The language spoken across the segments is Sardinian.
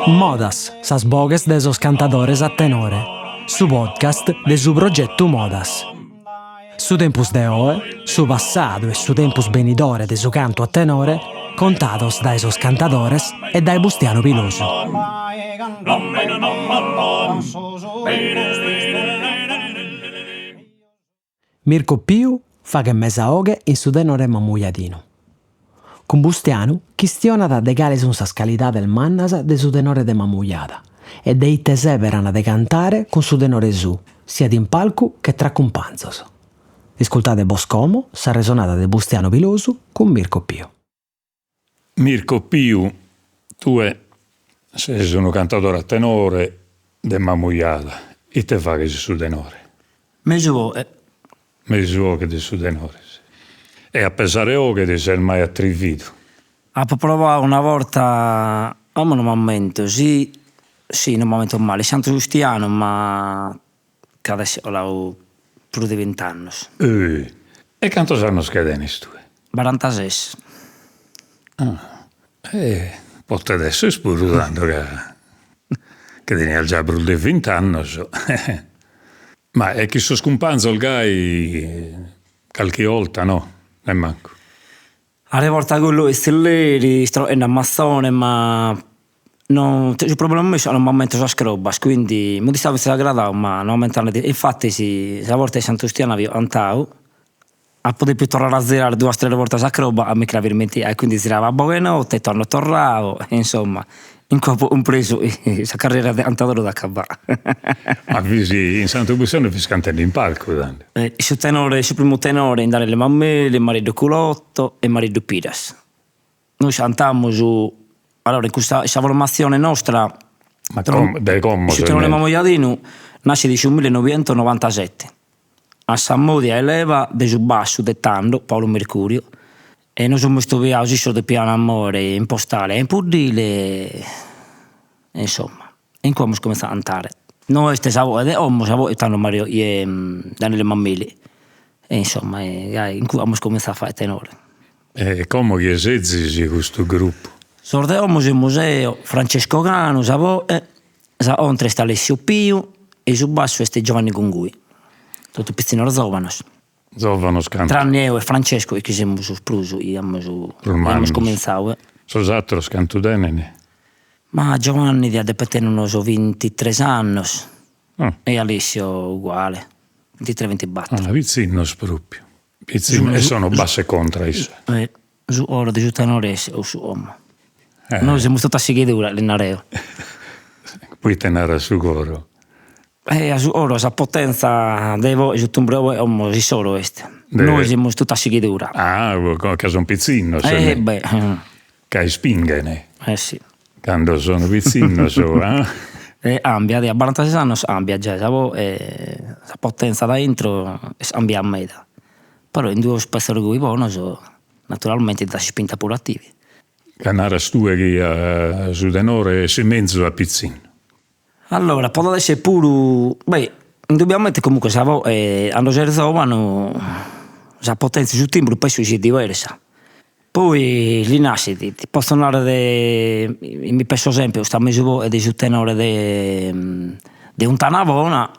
Modas, sas boghes de sos cantadores a tenore, su podcast de su progetu Modas. Su tempus de oe, su passadu e su tempus benidore de su cantu a tenore contados dae sos cantadores e dae Bustianu Pilosu. Mirko Piu faghet mesa 'oghe in su tenore mamujadinu. Cun Bustianu chistionat de cale sunt sas calidades mannas de su tenore de Mamujada e de ite sèberan de cantare cun su tenore suu, siat in palcu che tra cumpanzos. Iscultade bos como s'arresonada de Bustianu Pilosu cun Mirko Piu. Mirko Piu, tue ses unu cantadore a tenore de Mamujada, ite faghes in su tenore? Mesu 'oghe. Mesu 'oghe de su tenore, si. E a pesare 'oghe ti ses mai atrividu? Apo provadu una borta, como no m'ammento, si si no m'ammento male, in Santu Bustianu ma ch'at esser coladu prus de bint'annos. E cantos annos che tenes tue? Barantases. Ah, e potet esser puru tando ca che tenias già prus de bint'annos. Ma e chin sos cumpanzos gai calchi 'olta no, nemmancu? Carchi borta cun is tzilleris, istrochende a matzone, ma no su problema meu est ca non m'ammento sas crobas, quindi mi fut istadu finzas agradadu ma no ammentende infattis sa borta 'e Santu 'Ustianu avio cantadu, apo depiu torrare a zirare duas tres bortas sa croba ca mi che l'avio e quindi ziravo a boghe 'e notte e torno torrao e insomma In cue apo cumpresu chi sa carriera de cantadore fut acabada. Ma fis in Santu Bustianu fis cantende in palcu tando? Su tenore, su primu tenore in Daniele Mameli, Mariddu Culotto e Mariddu Piras. Nois cantamus, allora in custa, in sa formatzione nostra, Ma como, de como su tenore mamujadinu nascit in su millenoighentonovantasette, a sa modia 'e leva de su bassu de tando, Paolo Mercurio, E nos semus istobiados, issos depian mòere in postale e in puddile e insomma, in cue amus cominzadu a cantare. No est sa 'oghe de como, sa 'oghe tando Mario Daniele Mameli e insomma gai in cue amus cominzadu a fagher tenore. E como chie sezis custu gruppu? Sos de como semus eo, Francesco Canu sa 'oghe, sa contra est Alessio Piu e su bassu est Giovanni Gungui, totu pitzinnos zovanos. Zovanos cantu? Tranne eo e Francesco chi semus sos prus chi amus amus cominzadu. Sos atteros cantu tenen? Ma Giovanni diat deper tenner unos bintitres annos e Alessio uguale, bintitres bintibattor. Ah pitzinnos propriu, pitzinnos e sono bassu e contra issos. Su coro de su tenore est cussu como. Nois semus totu a sighidura, li nareo. Proite naras su coro? Eh a su coro, sa potenza de 'oghe, su timbru 'e 'oghe como s'issoro est. Nois semus totu a sighidura. Ah, ca sun pitzinnos. Eh beh. Ca ispinghen. Eh si. Cando sono pitzinnos, ah. E cambiat, a barantases annos cambiat giai sa 'oghe, sa potenza dae intro est cambiat meda. Però in duos pezzos goi bonos naturalmente dat s'ispinta puru a tie. Ca naras tue chi su tenore est menzus a pitzinnu. Allora podet esser puru, beh, indubbiamente comunque sa 'oghe cando ses zovanu sa potenzia 'e su timbru penso chi siat diversa. Poi li nascit, ti potzo narrer de, mi penso sempre custa mesu 'oghe de su tenore de de 'Untanabona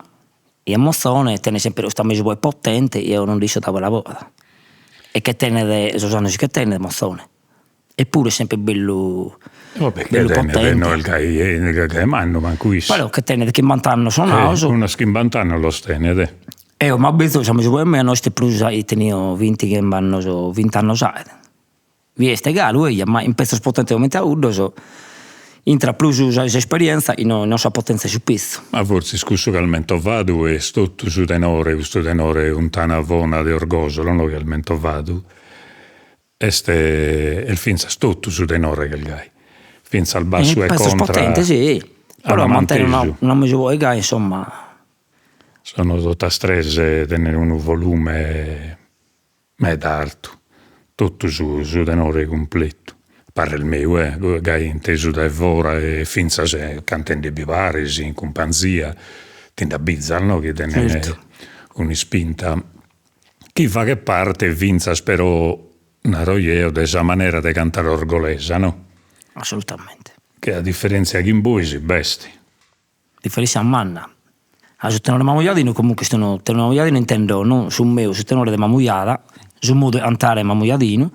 e Mozzone tenet sempre custa mesu 'oghe potente e eo non nd'iscio da ue la bogat e che tenet sos annos che tenet Mozzone eppuru est sempre bellu bellu potente. No est gai gai mannu mancu issu. Però che tenet chimbant'annos sonados. Unos chimbant'annos los tenet. Eo m'abbizo sa mesu 'oghe mea no est prus sa chi tenio bintighimbe annos vint'annos faet. Bi est galu eja, ma in pezzos potentes comente a cuddos intrat prus s'esperienza e no sa potenza 'e su pezzu. Ma forsis cussu chi as mentovadu est totu su tenore, custu tenore 'Untanavona de Orgosolo, no, chi as mentovadu, est est finzas totu su tenore ch'est gai, finzas bassu e contra. Pezzos potentes si, però a mantenner una mesu 'oghe gai insomma. Sono totas tres, tenen unu volume Meda artu, totu su su tenore cumpletu, a parrer meu eh, gai intesu dae fora e finzas cantendebi paris in cumpanzia ti nd'abbizas no chi tenen un'ispinta chi faghet parte finzas però. naro jeo, de sa manera de cantare orgolesa, no? Assolutamente. Che a diferentzia chin bois b'est. Diferentzia manna. A su tenore mamujadinu comunque est unu tenore mamujadinu intendo non su meu, su tenore de Mamujada, su modu 'e cantare mamujadinu,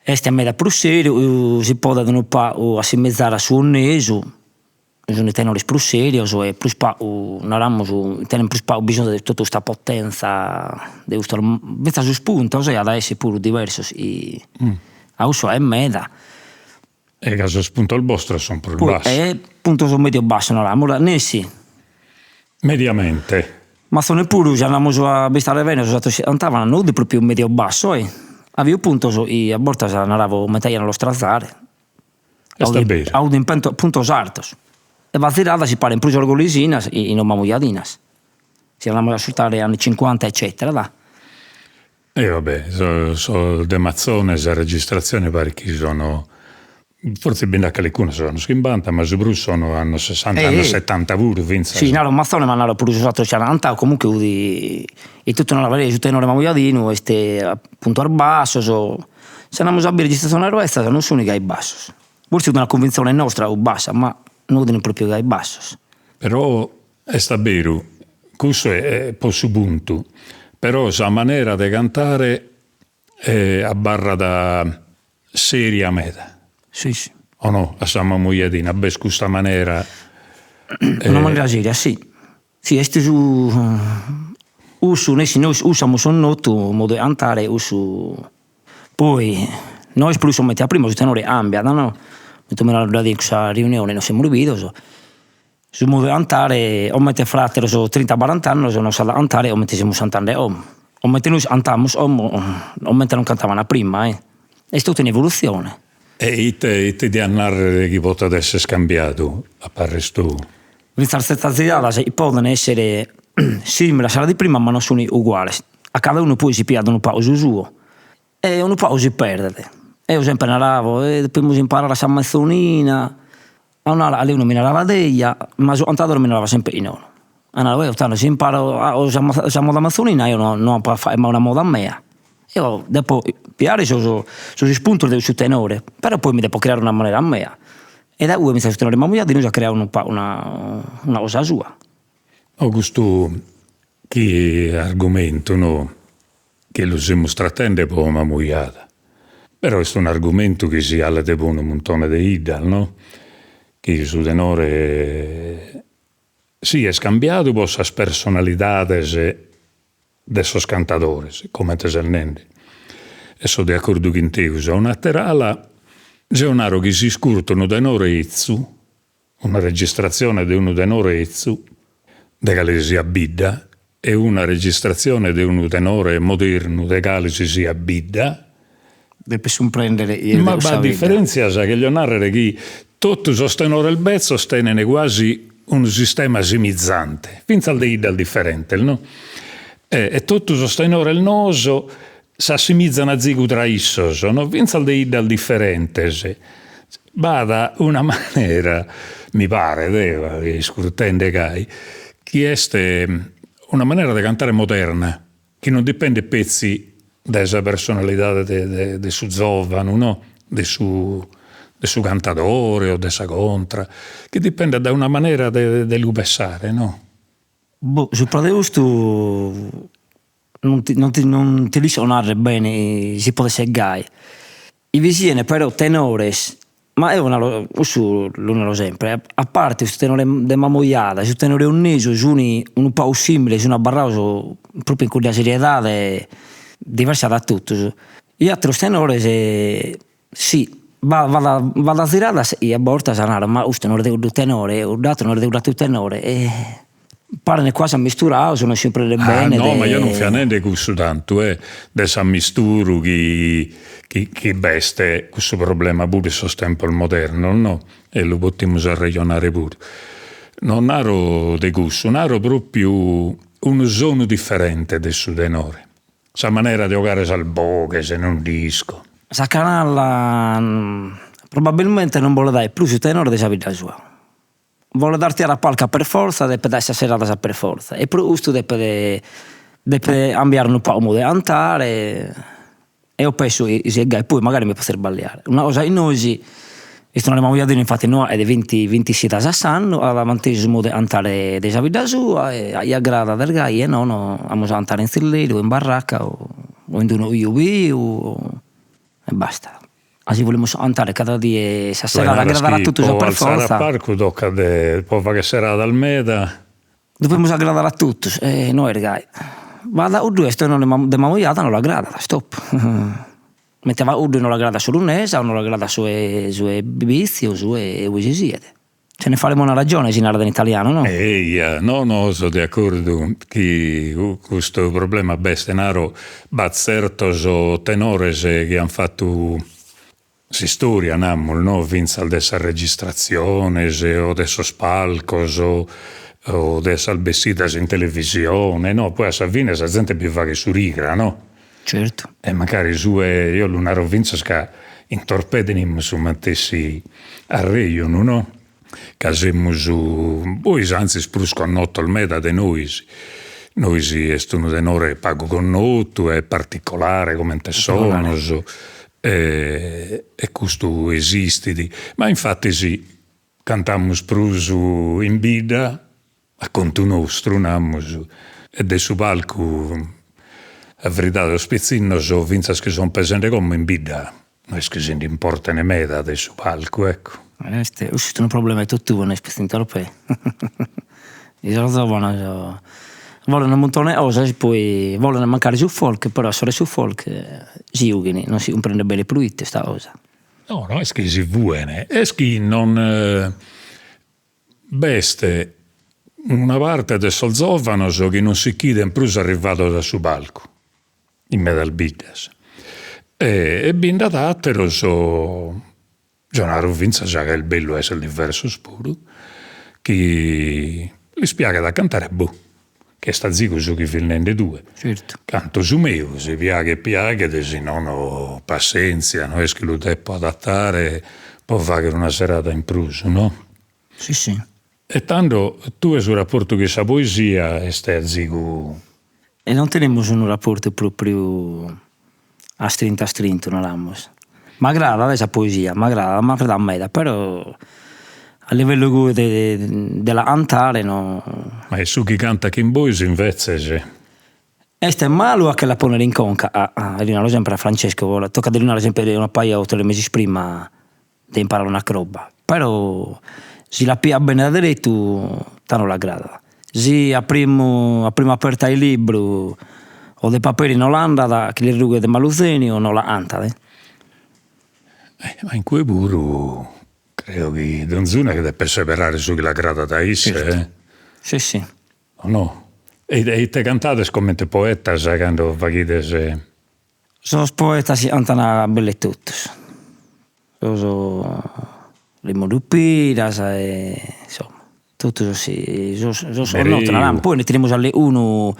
est meda prus seriu, si podet unu pagu assimizare a su 'onnesu, sunt tenores prus serios e prus pagu, naramus, tenent prus pagu bisonzu de totu custa potenza de custos, finzas sos puntos at a esser puru diversos a cussu est meda E ca sos puntos bostros sunt prus bassos. E puntos medio bassos naramus, nessi. Mediamente. Mazzone puru si andamus a bistare bene sos atteros chi cantavan no fit propriu medio basso eh, aviat puntos chi a bortas naravo comente aian a los trazare. Est a beru. Audi in puntos artos. E b'at ziradas chi paren prus orgolesinas chi non mamujadinas. Si andamus a ascurtare anni cincuanta eccetera da. E va bè, sos de Mazzone sa registratzione paret chi sono, fortzis bi nd'at calicunu sos annos chimbanta, ma su prus sono annos sessanta, annos setanta puru fintzas. Si, naro Mazzone ma naro puru sos atteros chi an cantadu, comunque fut in totu una su tenore mamujadinu est a puntos bassos, si andamus a bider registratziones betzas non sun gai bassos, forsis fut una cunvintzione nostra o bassa, ma no fin propriu gai bassos. Però Est a beru, cussu est po su puntu, però sa manera de cantare abarrat seria meda. Si si. O no? A sa mamujadina b'est custa manera. Una manera seria, si. Si est su cussu nessi nois cussu amus connotu modu 'e cantare cussu poi no est prus comente a prima su tenore cambiat no, comente mi naro in cussa riunione nos semus bidos Su modu 'e cantare, comente fra atteros trinta barant'annos non s'at a cantare comente semus cantende como, comente nois cantamus como, comente non cantaban a prima eh, est totu in evolutzione. E ite ite dias narrer chi potat esser cambiadu, a parrer tou? Fintzas tzertas ziradas chi poden esser similes a sas de prima ma non sun uguales, a cada unu poi si piat unu pagu su suo E unu pagu si perdet. Eo sempre naravo, eh depimus imparare sa matzonina, a un'ala calicunu mi naravat eja, ma su cantadore mi naravat sempre chi nono. E naro, eo tando si imparo sa sa moda matzonina eo no no apo a fagher mai una moda mea, eo depo piare sos sos ispuntos de cussu tenore, però poi mi depo creare una manera mea, e dae ue finzas su tenore Mamujadinu s'at creadu unu pagu una una cosa sua. O custu chi argumentu no chi lu semus tratende po Mamujada, però est un'argumentu chi si 'alet po unu muntone de 'iddas, no? Chi su tenore si est cambiadu po sas personalidades de sos cantadores, comente ses nende, e so de acordu chin tegus. A un'ater'ala jeo naro chi si iscurto unu tenore 'etzu Una registratzione de unu tenore 'etzu, de cale si siat bidda, e una registratzione de unu tenore modernu de cale si siat bidda. Depes cumprèndere chi est de Ma b'at diferèntzias, cherjo nàrrere chi totu sos tenores betzos tenent guasi unu sistema simizante, fintzas de 'iddas diferentes, no? E totu sos tenores noos s'assimizan azigu tra issos, no? Fintzas de 'iddas diferentes. B'at una manera, mi paret, iscurtende gai, chi est una manera de cantare moderna, chi non dipendet petzi dae sa personalidade de de su zovanu, no, de su de su cantadore o de sa contra, chi dipendet dae una manera de de lu pessare, no. Boh, supra de custu non ti non ti non ti l'isco narrer bene si podet esser gai. Bi sien però tenores, ma eo naro, cussu lu naro sempre, a parte su tenore de Mamujada e su tenore 'onnesu sun unu pagu similes, sun abarrados propriu in cudda seriedade diversa da totus, is ateros tenores si b'at b'at ziradas chi a bortas naro, ma custu no est de cuddu tenore, cudd'ateru no est de cudd'ateru tenore e Parent quasi ammisturados, non si cumprendet bene. Ah no, ma eo non fia nende cussu tantu eh, de s'ammisturu chi chi b'est cussu problema puru in sos tempos modernos no, e lu potimus arrejonare puru. Non naro de cussu, naro propriu unu sonu diferente de su tenore, sa manera de 'ogare sas boghes, non nd'isco. Sa canalla probabilmente non bolet aer prus su tenore de sa bidda sua Bolet artiare a palcu a per fortza, depet aer sas seradas a per fortza e pro custu depet depet cambiare unu pagu modu 'e cantare. Eo penso chi siat gai, poi magari mi potzo isballiare. Una cosa chi nois, su tenore mamujadinu infati no est de binti binti 'essidas a s'annu, at mantesu su modu 'e cantare de sa bidda sua e a chie agradat est gai e nono amus a cantare in tzilleri o in barraca o in d'unu 'iu biu e basta. Ma si bolimus cantare cada die sa serada agradare a totus po alzare a parcu tocat de po fagher seradas meda. Devimus agradare a totus e no est gai. B'at cuddu est tenore de Mamujada no l'agradat, stop. Mentre b'at cuddu no l'agradat s'Orunesa o no l'agradat su 'e su 'e Bitzi o su 'e ue si siet. Ce ne faremo una ragione si narat in italianu no? Eja, no no so de acordu chi custu problema b'est, naro, b'at tzertos tenores chi an fatu s'istoria, namus, no, fintzas de sas registratziones o de sos palcos o de sas bessidas in televisione, no, poi a sa fine sa zente bi faghet s'urigra, no. Certu. E mancari su 'e, eo lu naro fintzas ca in Torpè tenimus su matessi arrejonu, no, ca semus, bois antzis prus connotos meda de nois, nois est unu tenore pagu connotu e particolare comente sonos e custu esistit, ma infatis cantamus prus in bidda a contu nostru, namus, e de su palcu, a veridade sos pitzinnos fintzas chi son pesende como in bidda no est chi si nd'importen meda de su palcu, ecco. Est, cussu est unu problema 'e totue, no est petzi in Torpè. Sos zovanos volen unu muntone 'e cosas e poi volen mancari su folk, però a s'ora 'e su folk si 'ughin, non si cumprendet bene proite sta cosa. No, no est chi si fuen, est chi non B'est una parte de sos zòvanos chi non si ch'iden prus arrivados a su palcu, in medas biddas, e bi nd'at àteros, deo naro fintzas ca est bellu a esser diversos puru, chi lis piaghet a cantare, boh, chi est azigu su chi fis nende tue. Certu. Canto su meu, si piaghet piaghet, si nono passentzia, no est chi lu depo adattare po fagher una serada in prus, no? Si si. E tando tue su rapportu chin sa poesia est azigu. E non tenimus unu rapportu propriu astrintu astrintu, naramus. M'agradat sa poesia, m'agradat, m'agradat meda, però a livellu goi de de la cantare no. Ma e su chi cantat chin bois invetzes? Est malu a che la ponnere in conca, a li naro sempre a Francesco, tocat de li narrer sempre una paja o tres meses prima de imparare una croba, però si la piat bene a deretu tando l'agradat, si a primu a primu aperta 'e libru o de paperi no l'andat, chi li rughet malu zeniu no la cantat. Ma in cue puru creo chi donzunu depet seberare su chi l'agradat a isse. Certu, si si. O no? E ite cantades comente poetas cando faghides Sos poetas si cantan belle totus, sos Remundu Piras e insomma totu sos sos sos connotos naran, poi nde tenimus unu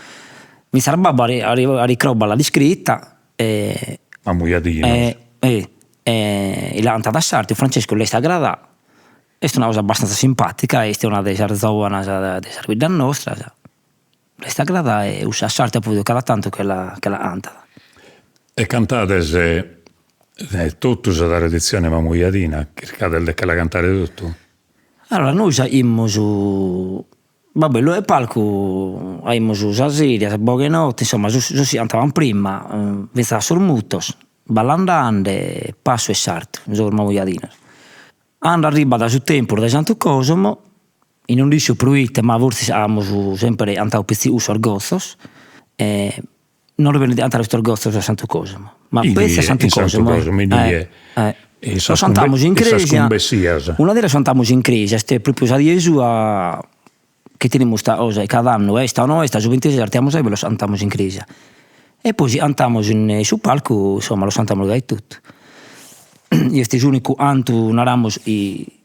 finzas babbu carchi roba l'at iscrita e Mamujadinos e e la cantat a sardu, Francesco l'est agradà, est una cosa abbastanza simpatica, est una de sas zovanas de sas biddas nostras L'est agradà e cussa sarda puru cada tantu che la che la cantat. E cantades totu sa traditzione mamujadina? Chircades de che la cantare totu? Allora nois aimus, va bè 'e palcu aimus sa seria, sa boghe 'e notte, insomma sos chi cantaban prima, finzas a sos mutos, ballandande, passu e sartu, sos mamujadinos. Cando arribat su tempus de Santu Cosomo E non nd'iscio proite, ma fortzis amus sempre cantadu petzi cussos gotzos e nos benit de cantare custos gotzos a Santu Cosimo, ma petzi a Santu Cosimo eh eh los cantamus in cresia, una die los cantamus in cresia, est propriu sa die sua chi tenimus custa cosa e cada annu esta o no esta su bintises artiamus a ibe e los cantamus in cresia e poi si cantamus in su palcu insomma los cantamus gai etotu, est s'unicu cantu naramus chi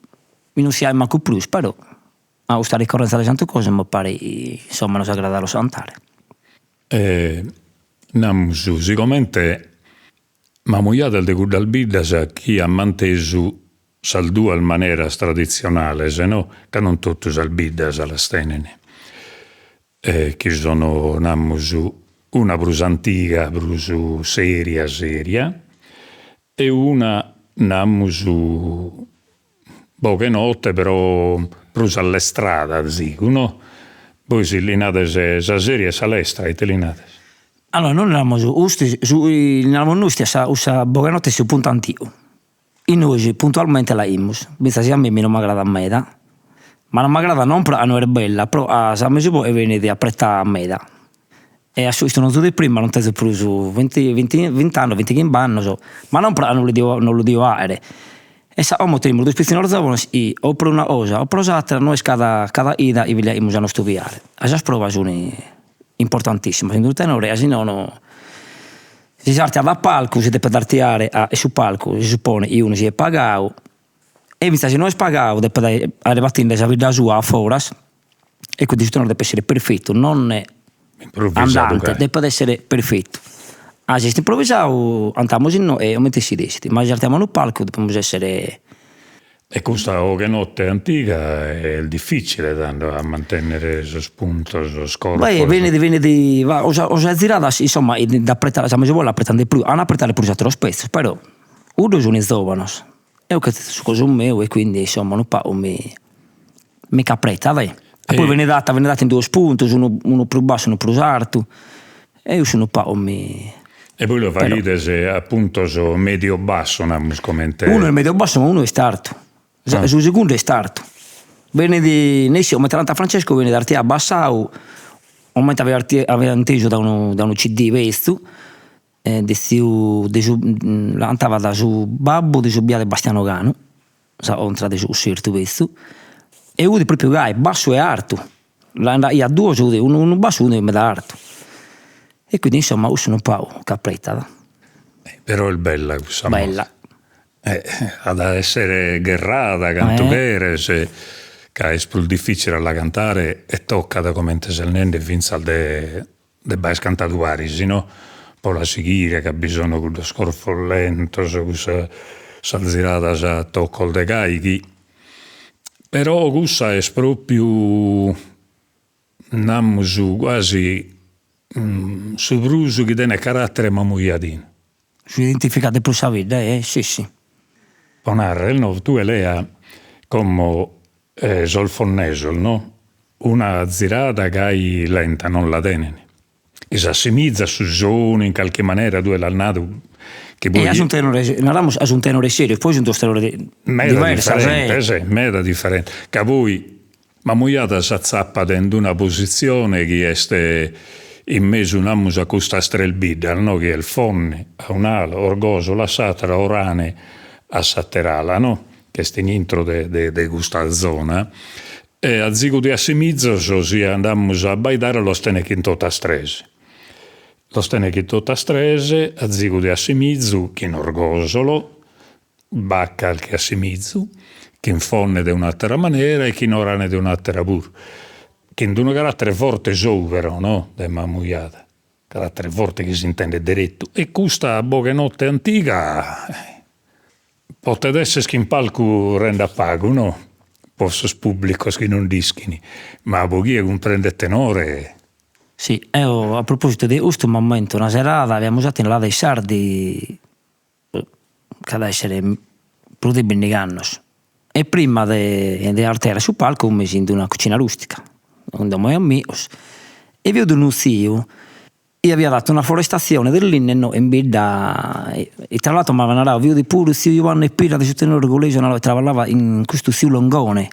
Mi non siat mancu prus, però a custa ricorrenza de Santu Cosimo paret insomma nos agradat a los cantare. E namus, sigomente Mamujada est de cuddas biddas chi at mantesu sas duas maneras traditzionales, no, ca non totu sas biddas las tenen, e chi sono, namus. Una prus antiga, prus seria seria, e una, namus, boghe 'e notte però prus allestrada azigu, no? Bois li nades sa seria e sa lestra, ite li nades? Allora, nois li naramus ustis, su li naramus nois a sa cussa boghe 'e notte su puntu antigu E nois puntualmente l'aimus, fintzas si a mimmi non m'agradat meda, ma non m'agradat non pro ca no est bella, pro ca sa mesu 'oghe benit apretada meda e a su istonzu de prima non tenzo prus vinti vinti vint'annos vintichimb'annos, ma non pro ca non lu dio non lu dio aere e sa como tenimus duos pitzinnos zovanos chi o pro una cosa o pro s'attera nois cada cada chida chi bi l'aimus a nos tuviare, ca sas probas sun importantissimas in unu tenore ca si nono Si s'artiat a palcu si depet artiare a su palcu si supponet chi unu siet pagau e fintzas si no est pagau depet aere partinde sa bidda sua a foras e quindi su tenore depet essere perfettu non andante depet essere perfettu. Ah si est improvisau andamus inoghe e comente si detzidit ma si artiamus a unu palcu depimus essere E custa 'oghe notte antiga est difficile tando a mantennere sos puntos, sos corpos. Beh benit benit o sa o sa zirada insomma dd'apretat sa mesu 'oghe l'apretan de prus, an apretare puru sos ateros pezzos però cuddos sun zovanos, eo che su gosu meu e quindi insomma unu pagu mi mi ch'apretat e poi benit 'atta benit 'atta in duos puntos, unu unu prus bassu unu prus artu e cussu unu pagu mi E bois lu faghides a puntos medio basso, namus comente. Unu est medio basso ma unu est artu, su segundu est artu, benit nessi comente l'ant a Francesco benit artiadu abbassadu comente avia intesu dae unu dae unu CD betzu de tziu de su la cantabat su babbu de su biadu 'e Bastiano Canu sa contra de su cussertu betzu e fut propriu gai bassu e artu Nd'aiat duos, unu unu bassu e unu meda artu. E quindi insomma cussu unu pagu ch'apretat. Però est bella cussa moda. Bella. At a essere gherrada cantu cheres, ca est prus difficile a la cantare e tocat, comente ses nende, finzas de de b'aer cantadu paris no, po la sighire ca bi sono cuddos corfos lentos, cussa sas ziradas a toccos de gai chi però cussa est propriu namus quasi su prus chi tenet carattere mamujadinu. Si identificat de prus sa bidda eh si si. Po narrer no, tue lea como sos fonnesos no, una zirada gai lenta non la tenen, chi s'assimizat su sonu in calchi manera, tue l'as nadu chi poi. E sunt tenores, naramus, sunt tenores serios, poi sunt duos tenores meda diferentes, meda diferentes, ca poi Mamujada s'atzapat in d'una positzione chi est in mesu namus a custas tres biddas no, chi est Fonne a un'ala, Orgosolo a s'atera, Orane a s'ater'ala no, ch'est in intro de de custa zona e azigu de assimizos si andamus a abbaidare los tenet chin totas tres, los tenet chin totas tres azigu de assimizu chin Orgosolo B'at calchi assimizu, chin Fonne de un'àtera manera e chin Orane de un'àtera puru. Chin d'unu caràtere forte sou però, no, de Mamujada, caràtere forte chi s'intendet deretu. E custa boghe notte antiga potet esser chi in palcu rendat pagu, no, po sos pùblicos chi non nd'ischin, ma po chie cumprendet tenore Si, eo a propositu de custu m'ammento una serada chi amus 'atu in Alà dei Sardi Ch'at a essere prus de bindigh'annos e prima de de artiare a su palcu 'imus in d'una cucina rustica, in domo 'e amigos, e bi 'iat unu tziu chi aviat 'atu una forestazione de linna inoghe in bidda e tra l'altro m'at naradu fiat puru tziu Juanne Pira de su tenore orgolesu naradu chi traballavat in custu tziu Longone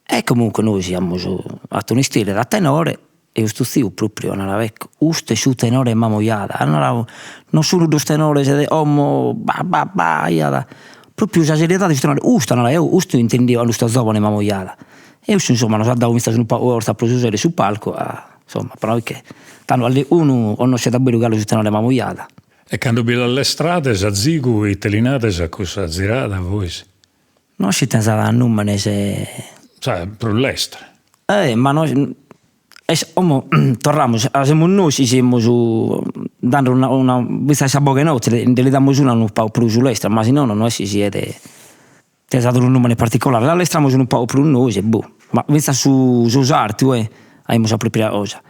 E comunque nois amus fatu un'istile a tenore e custu tziu propriu at naradu, ecco, custu est su tenore 'e Mamujada, at naradu, non sun cuddos tenores de como ba ba ba aiat propriu sa seriedade de su tenore, custu at naradu, eo custu intendio cando isto zovanu in Mamujada e cussu insomma nos at dadu finzas unu pagu 'e forza pro su sero in su palcu a insomma pro che tando unu connoschet abberu galu su tenore 'e Mamujada. E cando bi l'allestrades azigu ite li nades a cussa zirada vois? No si tenzat numenes. Sa prus lestra. Eh ma no est como torramus a semus nois chi semus dando una una finzas sa boghe nostra nde li damus una unu pagu prus lestra ma si nono no est chi siet tenzat unu numene particolare, l'allestramus unu pagu prus nois e boh, ma finzas su su sartu eh aimus sa propria cosa.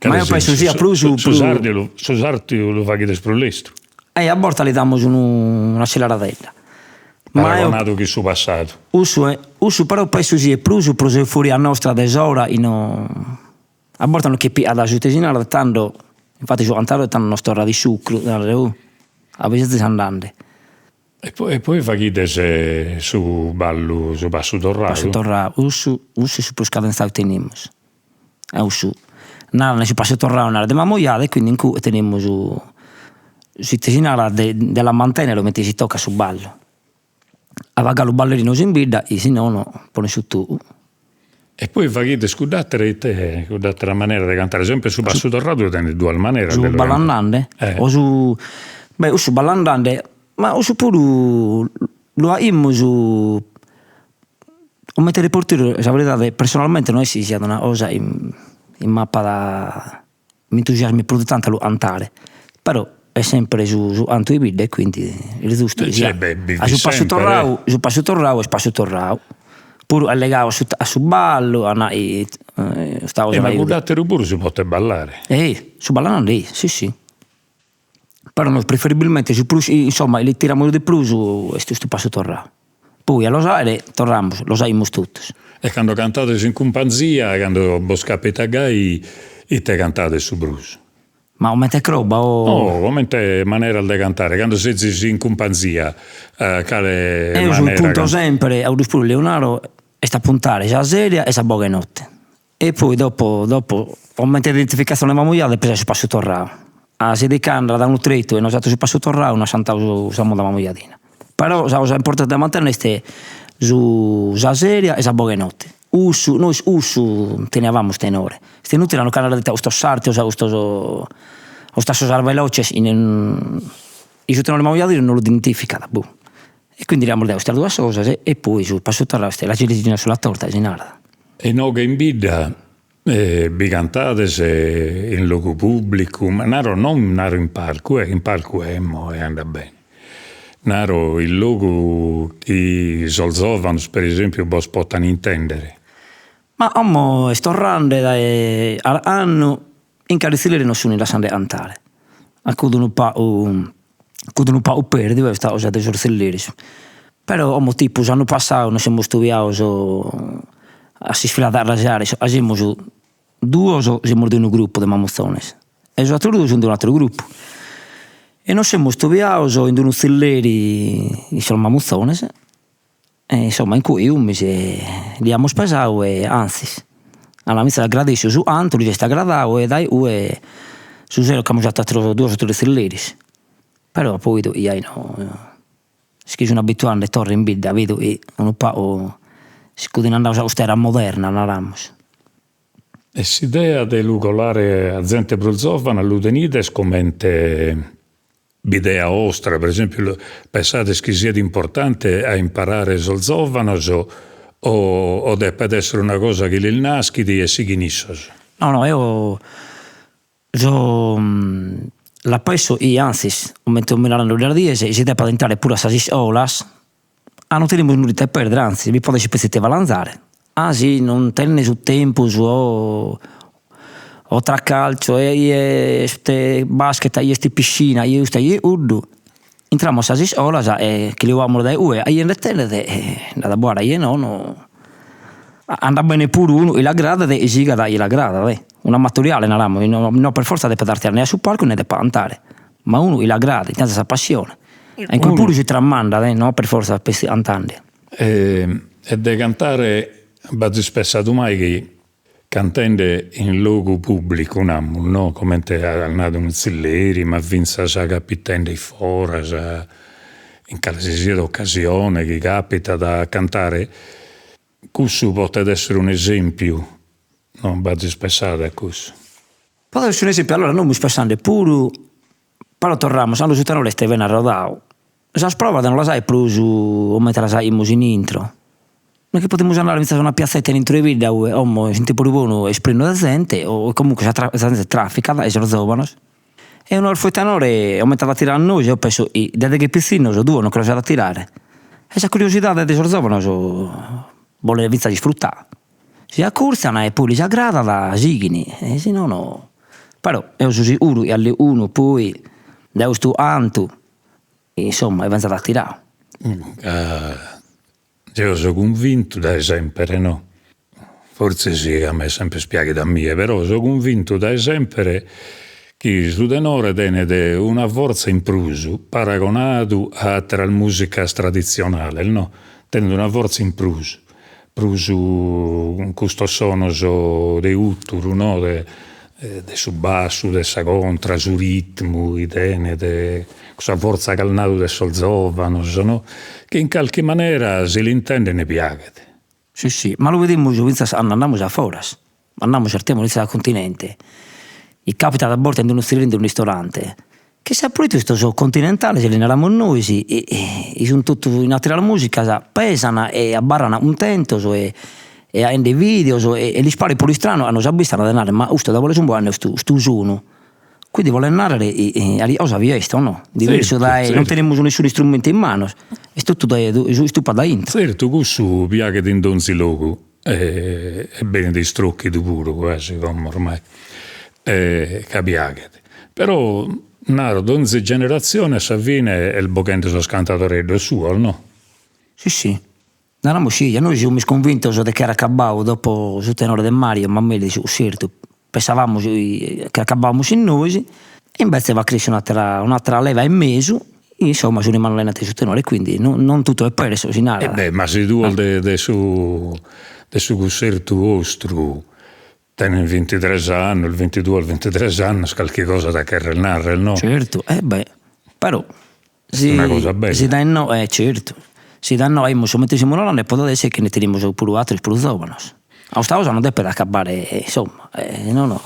Ma eo penso siat prus su sardu su sartu lu faghides prus lestru. E a bortas li damus unu un'acceleradedda. Paragonadu chin su passadu. Cussu cussu però penso siat prus pro s'euforia nostra de s'ora chi no a bortas non che pigat su ite si narat tando infati su cantadore tando nos torrat isciucru, narat uh a ue sezis andende. E poi e poi faghides su ballu, su passu torradu? Passu torradu, cussu cussu est su prus cadenzadu chi tenimus, e cussu naran su passu torradu narat de Mamujada e quindi in cue tenimus su ite si narat de de la mantennere comente si tocat su ballu, b'at galu ballerinos in bidda e si nono ponen su tuu. E poi faghides cudd'atera ite cudd'atera manera de cantare, sempre su passu torradu tenet duas maneras de lu cantare. Su ballu andande o su beh cussu ballu andande ma cussu puru lu aimus comente repertoriu sa veridade personalmente no est chi siat una cosa chi m'apat m'entusiasmet prus de tantu a lu cantare, però est sempre su su cantu 'e bidda e quindi est giustu chi siat. A su passu torrau su passu torrau est passu torrau, puru est ligau a su a su ballu a nai custa cosa. Ma cudd'ateru puru si potet ballare. Su ballu andande si si Però nois preferibilmente su prus insomma li tiramus de prus est custu passu torrau. Poi a los aere torramus, los aimus totus. E cando cantades in cumpanzia, cando bos capitat gai, ite cantades su prus? Ma comente croba o. No, comente maneras de cantare, cando sezis in cumpanzia, cale manera. Eo su punto sempre, a cuddos puru lis naro, est a puntare sa seria e sa boghe 'e notte E poi dopo dopo comente identificatzione Mamujada depet esser su passu torrau. A si ch'andat a unu tretu e no s'at su passu torrau no at cantau sa moda mamujadina. Però sa cosa importante de mantenner est su sa seria e sa boghe 'e notte. Cussu, nois cussu teniavamus tenore. Est inutile a no ch'andare a custos sartos a custos a custas cosas veloces in su tenore mamujadinu non lu identificat, boh. E quindi li amus dadu custas duas cosas e poi su passu torrau est la ciliegina sulla torta si narat. E inoghe in bidda bi cantades in logu pubblicu, ma naro non naro in palcu eh, in palcu emmo e andat bene, naro in logu chi sos zovanos per esempiu bos potan intendere. Ma como est torrende dae annu in carchi tzilleri nos sun lassende cantare, acudu unu pagu Cuddu unu pagu perdiu est sa cosa de sos tzilleris, però como tipu s'annu passadu nos semus tuviados a s'isfilada 'e carrasegare, ca semus duos semus de unu gruppu de Mamutzones e sos ateros duos sun de un'ateru gruppu e nos semus tuviados in unu tzilleri in sos Mamutzones E insomma in cue 'iumis e li amus pesadu e anzis an finzas agradessiu su cantu, lis est agradadu e dae cue su sero ch'amus fatu ateros duos o tres tzilleris, però apo 'idu chi 'ai no si che sun abituende torra in bidda, bido chi unu pagu si che sun andados a cust'era moderna naramus. E s'idea de lu colare a zente prus zovana lu tenides comente bidea 'ostra, per esempiu pessades chi siat importante a imparare sos zovanos o o depet essere una cosa chi lis naschit e sighin issos? No no eo so la penso chi anzis, comente mi naran cuddas dies, si depat intrare puru a sas iscolas, a non tenimus nudda ite perdere, anzis bi podet esser petzi ite balanzare, ah si non tenes su tempus o o tra calcio e est basket e est piscina e custu e cuddu, intramus a sas iscolas e che li 'ogamus dae cue, a chie nde tenet nd'at a bogare a chie nono andat bene puru unu chi l'agradat e sigat chi l'agradat e, un'amatoriale naramus, no per forza depet artziare ne a su palcu ne depet cantare, ma unu chi l'agradat, chi tenzat sa passione, e in cue puru si tramandat e no per forza petzi cantende. E de cantare b'azis pessadu mai chi cantende in logu pubblicu namus no, comente as nadu unu tzilleri, ma finzas capitende foras, in cale si siat occasione chi capitat a cantare, cussu potet essere un'esempiu, no b'azis pessadu a cussu? Podet essere un'esempiu, allora nois semus pessende puru, però torramus, cando su tenore est bene arrodadu, sas provas non las aer prus comente las aimus in intro, non che podimus andare finzas a una piazzetta in intro 'e bidda ue como in tempus bonu est prenu de zente o comunque sa sa zente trafficat e sos zovanos, e unu corfu 'e tenore comente at a tirare a nois eo penso chi de deghe pitzinnos duos non che los at a tirare, e sa curiosidade de sos zovanos bolet finzas isfruttà, si accurzian e poi lis agradat sighin e si nono. Però eo so siguru chi calicunu poi dae custu 'antu insomma chi benzat atiradu. Deo so cunvintu dae sempre no, fortzis ca m'est sempre piaghidu a mie, però so cunvintu dae sempre chi su tenore tenet una fortza in prus paragonadu a ateras musicas traditzionales no, tenet una fortza in prus, prus cun custos sonos de 'uturu no de de su bassu, de sa contra, su ritmu chi tenet, cussa fortza chi as nadu de sos zovanos no, chi in calchi manera si l'intenden piaghet. Si si, ma lu bidimus fintzas cando andamus a foras, andamus sartiamus fintzas a continente, e capitat a bortas in unu tzilleri in unu ristorante, chissà proite custos continentales li naramus nois, chi sunt totu in ateras musicas, pesan e abarran cuntentos e e aende videos e lis paret puru istranu cando s'abbistan de narrer ma custu da ue sunt boende custu custu sonu, quindi bolet narrer chi carchi cosa bi est o no, diversu dae non tenimus nisciunu istrumentu in manos, est totu dae istupat dae intro. Zertu cussu piaghet in donzi logu e benit istrochidu puru quasi como ormai ca piaghet, però naro donzi generatzione a sa fine est boghende sos cantadoreddos suos no? Si si Naramus chi ja nois semus cunvintos de chi era acabadu dopo su tenore de Mario Mameli su cuntzertu, pensavamus chi acabamus nois, e invece b'at cresciu un'atera un'atera leva in mesu, insomma sun rimanende su tenore, quindi non tutto è perso si narat. E beh, ma si duos de de su de su cuntzertu 'ostru tenen vintitres annos, vintiduos vintitres annos, calchi cosa at a cherrer narrer no? Certu, e beh, però si Una cosa bella. si dae no e certu, si dae no aimus su matessi narende podet esser chi nde tenimus puru ateros prus zovanos, ma custa cosa non depet acabare insomma, no no.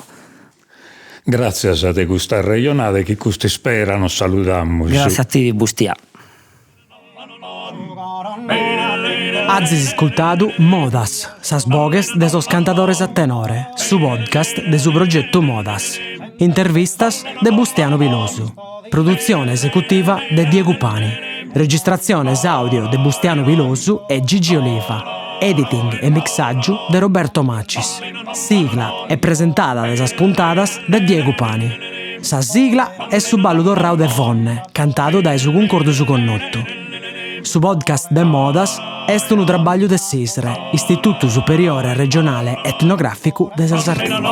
Gratzias de custa arrejonada e chin custa ispera nos saludamus. Gratzias a tie Bustià. Azis iscultadu Modas, sas boghes de sos cantadores a tenore, su podcast de su progetu Modas. Intervistas de Bustianu Pilosu. Produtzione esecutiva de Diegu Pani. Registratziones àudio de Bustianu Pilosu e Gigi Oliva. Editing e mixàgiu de Roberto Macis. Sigla e presentada de sas puntadas de Diegu Pani. Sa sigla est su ballu torrau de Fonne, cantadu dae su Cuncordu Su Connotu. Su podcast de Modas est unu trabagliu de s'ISRE, Istitutu Superiore Regionale Etnogràficu de sa Sardigna.